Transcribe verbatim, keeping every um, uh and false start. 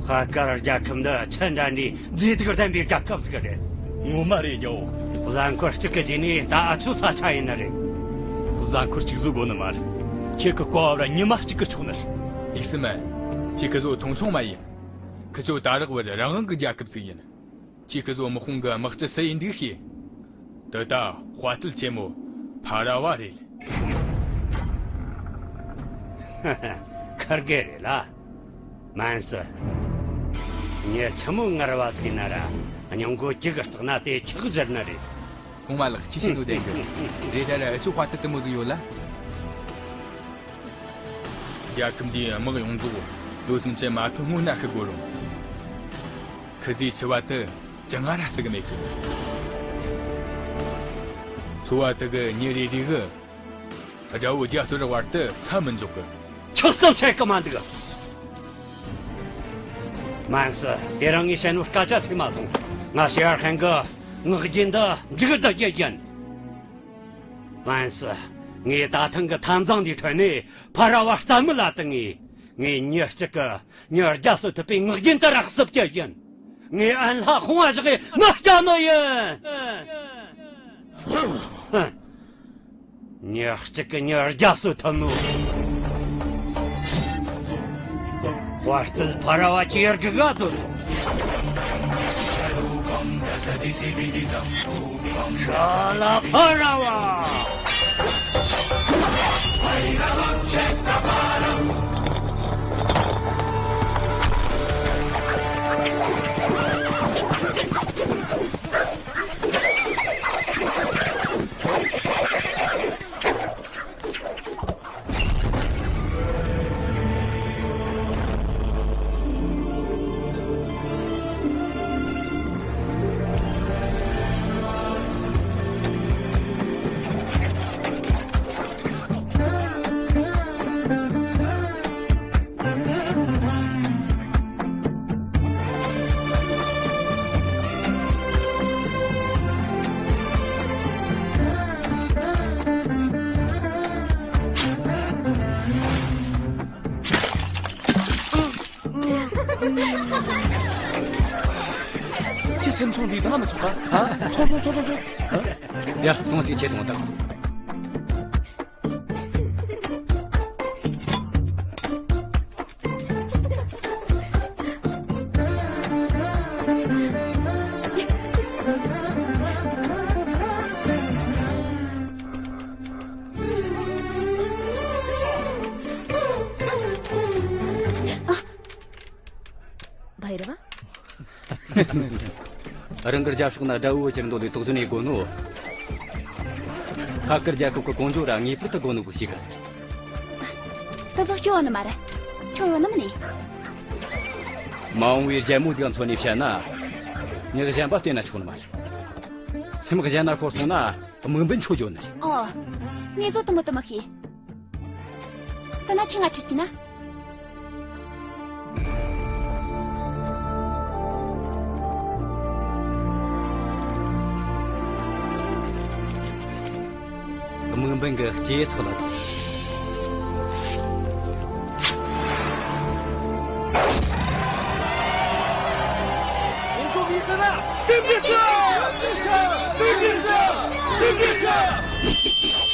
ཕ་ཀར་རྒྱལ་ཁབ་འདི་ཆི་འདྲ་འདྲའི་མཛེས་སྡུག་ལྡན་པའི་རྒྱལ་ཁབ་ཟིག་རེད། ངོ་མ་རེད་རྒྱལ་བོ། གཟའ་འཁོར་གཅིག་གི་རྗེས་ནས་ད་ཨ་ཆོ་ས་ཆ་ཡིན་ནི་རེད། གཟའ་འཁོར་གཅིག་བཟོ་དགོས་ནི་མ་རེད། ཁྱེད་ཀྱི་བཀའ་བབ་ར་ཉི་མ་གཅིག་གི་ཆོག་ནི་རེད། ཡིག་སྲིད་མ། ཁྱེད་ཀྱི་བཟོ་མཐོང་ཆུང་མ་ཡིན། ཁི་ཆོ་ད་རག་བར་རང་དབང་གི་རྒྱལ་ཁབ་ཟིག་ཡིན། ཁྱེད་ཀྱི་བཟོ་དམག་དཔུང་གི་དམག་སྤྱི་སུ་ཡིན་འདུག་ཤེས། དེ་ད་དཔའ་རྟུལ་ཆེན་མོ་ཕ་ར་བ་རེད། ཁར་གེ་རེད་ལ། མན་སི། ཉེ་ཆི་མོ་ངར་བ་ཟིག་ན་ར་སྙིང་མགོ་གཅིག་གི་བརྩེགས་ན་དེ་ཁག་སྦྱར་ནི་རེད། གོང་མ་ལགས་ཁྱི་ཤི་ནོ་དེ་གི་རེད་ད་ར་ཨ་ཆུ་དཔའ་རྟུལ་དུ་མོ་ཟིག་ཡོད་ལ། རྒྱལ་ཁབ་འདིའི་དམག་ཡོངས་རྫོགས་ལོ་སུམ་ཅུ་མ་ཐུབ་སྔོན་ན་ཤི་དགོས་རུང་། ཁི་ཟིག་འཆི་བ་དེ་ཅི་ང་ར་བརྩི་གི་མེད་གི། འཚོ་བ་དེ་གི་ཉིན་རེ་རེ་གི་དགྲ་བོ་རྒྱ་སོར་བར་དུ་མཚམས་མི་འཇོག་གི། ཆོག་གསུབ་བྱེད་གི་མ་འདུག། མན་སི། དེ་རིང་ངས་བཤད་ནོ་སྐད་ཆ་ཚིག་མ་སོང་། ང་ཤེས་ཡར་ཧན་གི་ངག་རྒྱུན་འདི་འཇིག་རྟ་རྒྱུ་ཡིན། མན་སི། ངས་ད་ཐེངས་གི་འཐབ་འཛིང་འདིའི་ཁྲོད་ནས་ཕ་ར་བ་རྩ་མེད་ལ་བཏང་ངས། ངས་མྱི་གཅིག་གི་མྱི་བརྒྱ་གསོད་ཐུབ་པའི་ངག་རྒྱུན་དེ་ར་གསོབ་རྒྱུ་ཡིན། ངས་ཨན་ལྷ་དཔུང་བ་བཞག་གི་མི་སྐྱ་ནོ་ཡིན། མྱི་གཅིག་གི་མྱི་བརྒྱ་གསོད་ཐུབ་ནོ། དཔའ་རྟུལ་ཕ་ར་བ་ཁྱེར་གི་ག་དོ། ཤ་ལ་ཕ་ར་བ། ཁྱི་སེམས་ཆུང་འདི་དང་མི་ཆོག་པ། ཨ། སོང་སོང་སོང་སོང་སོང་། ཡ། སོང་ཅིག་ཆེ་གཏོང་དང་། བྷའི་ར་བ། རང་གི་རྒྱབ་ཕྱོགས་ན་དགྲ་བོ་ཅིར་འདོད་ལས་དོགས་ཟོན་ཡེ་དགོས་ནོ། ཕ་ཀར་རྒྱལ་ཁབ་ཀྱི་གོང་ཇོ་ར་ངེས་པར་དུ་དགོས་ནོ་བོ་ཞིག་ག་ཟེར། ད་བཟོ་སྐྱོ་བ་ནི་མ་རེད། ཆུང་ཡོད་ནི་མིན་ནི། མ་འོངས་པའི་རྒྱལ་མོ་ཟིག་མཚོན་ནས་བཤད་ན། མྱི་གཞན་པ་བསྟེན་ན་ཆོག་ནི་མ་རེད། སེམས་གཞན་ན་ཤོར་སོང་ན་དམིགས་འབེན་ཆོ་འཇོག་ནི་རེད། ཨོ། ངས་བཟོ་དུ་མོ་དུ་མ་ཤེས། ད་ན་ཁྱི་ང་ཁྲིད་ཀྱི་ན། དམིགས་འབེན་གྱི་ལྕེ་ཐོག་ལ། ཁོང་ཚོ་མི་ཟེར་ན། དེ་མི་ཤི། དེ་མི་ཤི། དེ་མི་ཤི། དེ་མི་ཤི།